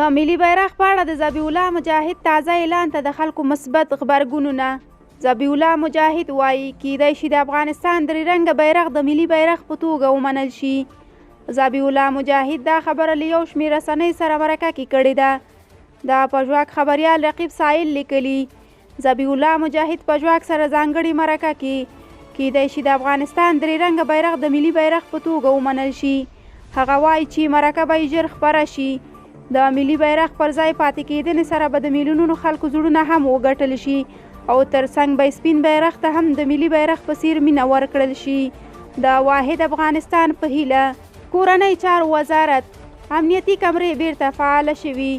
د ملي بیرغ په اړه د ذبیح الله مجاهد تازه اعلان ته د خلکو مثبت غبرګونونه. ذبیح الله مجاهد وايي، کیدای شي د افغانستان درې رنګه بیرغ د ملي بیرغ په توګه ومنل شي. ذبیح الله مجاهد دا خبره له یو شمېر رسنۍ سره مرکه کې کړې ده. د پژواک خبریال رقیب سایل لیکلي، ذبیح الله مجاهد پژواک سره ځانګړې مرکه کې، کیدای شي د افغانستان درې رنګه بیرغ د ملي بیرغ په توګه ومنل شي. هغه وايي چې مرکه به یې ژر خپره شي. د ملي بیرغ پر ځای پاتې کېدنې سره به د میلیونونو خلکو زړونه هم وګټل شي او تر څنګ به یې سپین بیرغ ته هم د ملي بیرغ په څېر مینه ورکړل شي. د واحد افغانستان په هیله. کورنۍ چارو وزارت، امنیتي کمرې بیرته فعاله شوي.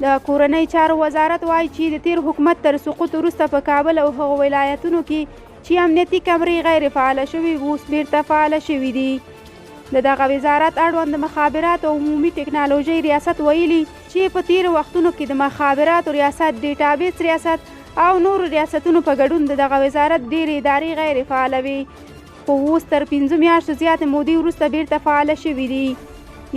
د کورنیو چارو وزارت وايي چې د تېر حکومت تر سقوط وروسته په کابل او هغو ولایتونو کې چې امنیتي کمرې غیر فعاله شوې، اوس بیرته فعاله شوې دي. د دغه وزارت اړوند د مخابراتو او عمومي ټکنالوژۍ ریاست ویلي چې په تېرو وختونو کې د مخابراتو ریاست، ډیټابیس ریاست او نورو ریاستونو په ګډون د دغه وزارت ډېرې ادارې غیر فعاله وې، خو اوس تر 5 میاشتو زیاتې مودې وروسته بیرته فعاله شوې دي.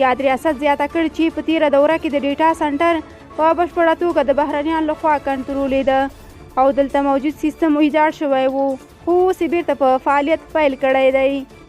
یاد ریاست زیاته کړې چې په تېره دوره کې د ډیټا سنټر په بشپړه توګه د بهرنیانو لخوا کنټرولېده او دلته موجود سیستم ویجاړ شوی و، خو اوس یې بیرته په فعالیت پیل کړی دی.